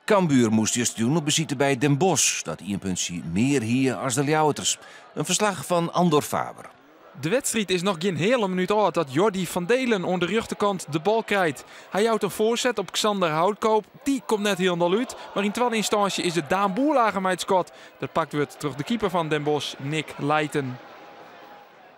Cambuur moast justerjûn op besite by Den Bosch, dat ien puntsje mear hie as de Ljouwerters. In ferslach fan Andor Faber. De wedstriid is noch gjin heale minút âld dat Jordy van Deelen oan de rjochterkant de bal krijt. Hy jout in foarset op Xander Houtkoop. Dy komt net hielendal út, mar yn twadde ynstânsje is it Daan Boerlage mei it skot. Dat pakt wurdt troch de keeper fan Den Bosch, Nick Leijten.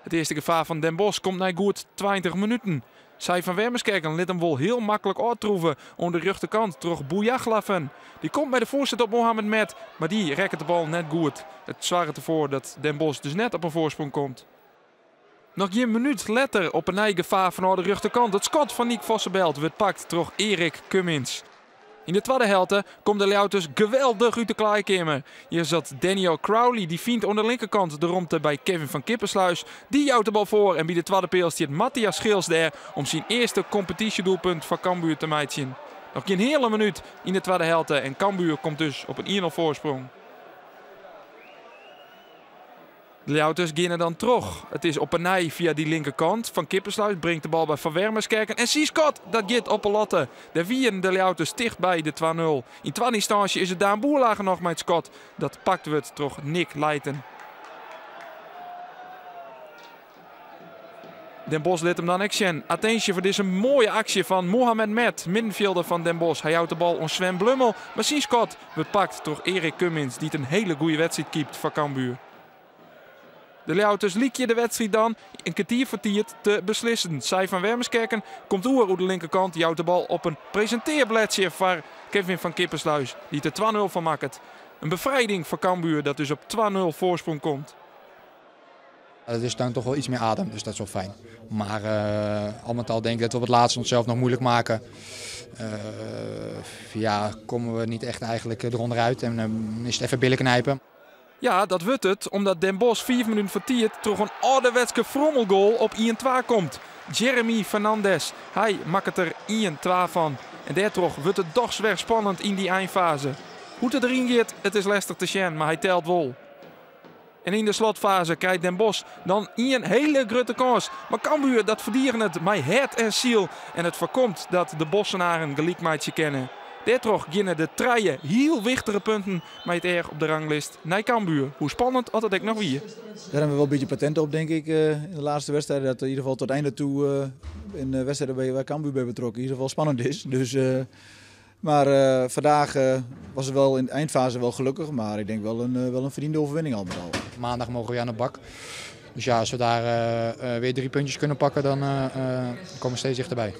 It earste gefaar fan Den Bosch komt nei goed 20 minuten. Sai van Wermeskerken lit him wol hiel maklik ôftroeve oan de rjochterkant troch Bouyaklafen. Dy komt mei de foarset op Mohamed Met, mar dy rekket de bal net goed. It soarget derfoar dat Den Bosch dus net op in foarsprong komt. Noch gjin minút letter op 'e nij gefaar fanôf de rjochterkant. It skot fan Niek Vossebelt wurdt pakt troch Erik Cummins. Yn de twadde helte komt de Ljouwerters geweldich út de klaaikeamer. Hjir zat Daniel Crowley, dy fynt oan de linkerkant de romte by Kevin van Kippersluis. Dy jout de bal foar en by de twadde peal stiet Matthias Schils dêr om syn earste kompetysjedoelpunt foar Cambuur te meitsjen. Noch gjin heale minút yn de twadde helte en Cambuur komt dus op in 1-0 foarsprong. De Ljouwerters geane dan troch. It is op 'e nij fia dy linkerkant. Van Kippersluis bringt de bal by Van Wermeskerken en syn skot, dat giet op 'e latte. Dêr wienen de Ljouwerters ticht by de 2-0. Yn twadde ynstânsje is it Daan Boerlage noch mei it skot dat pakt wurdt troch Nick Leijten. Den Bosch lit him dan ek sjen. Attinsje foar dizze moaie aksje fan Mohamed Met, middenfjilder fan Den Bosch. Hy jout de bal oan Sven Blummel, mar syn skot wurdt pakt troch Erik Cummins, dy't in hele goede wedstriid keept foar Cambuur. De Ljouwerters lykje de wedstriid dan in kertier foar tiid te beslissen. Sai van Wermeskerken komt oer oer de linkerkant, jout de bal op in presintearbledsje foar Kevin van Kippersluis, dy't der 2-0 fan makket. In befrijding foar Cambuur dat dus op 2-0 foarsprong komt. Het is dan toch wel iets meer adem, dus dat is wel fijn. Maar al met al denk ik dat we op het laatst onszelf nog moeilijk maken. Ja, komen we niet echt eigenlijk eronder uit en is het even billen knijpen. Ja, dat wurdt it, omdat Den Bosch 5 minuten foar tiid troch in âlderwetske frommelgoal op 1-2 komt. Jeremy Fernandes, hy makket der 1-2 fan. En dêrtroch wurdt it dochs wer spannend yn dy einfaze. Hoe't it deryn giet, it is lestich te sjen, mar hy telt wol. En yn de slotfaze krijt Den Bosch dan ien hele grutte kâns. Mar Cambuur dat ferdigenet mei hert en siel en it foarkomt dat de Bossenaren gelyk meitsje kinne. Dêrtroch geane de trije hiel wichtige punten mei it each op de ranglist nei Cambuur, hoe spannend oft it ek noch wie. Daar hebben we wel een beetje patent op, denk ik, in de laatste wedstrijd. Dat in ieder geval tot het einde toe in de wedstrijden waar Cambuur bij betrokken in ieder geval spannend is. Dus, maar vandaag was het wel in de eindfase wel gelukkig, maar ik denk wel een verdiende overwinning al met al. Maandag mogen we weer aan de bak. Dus als we daar weer 3 puntjes kunnen pakken, dan komen we steeds dichterbij.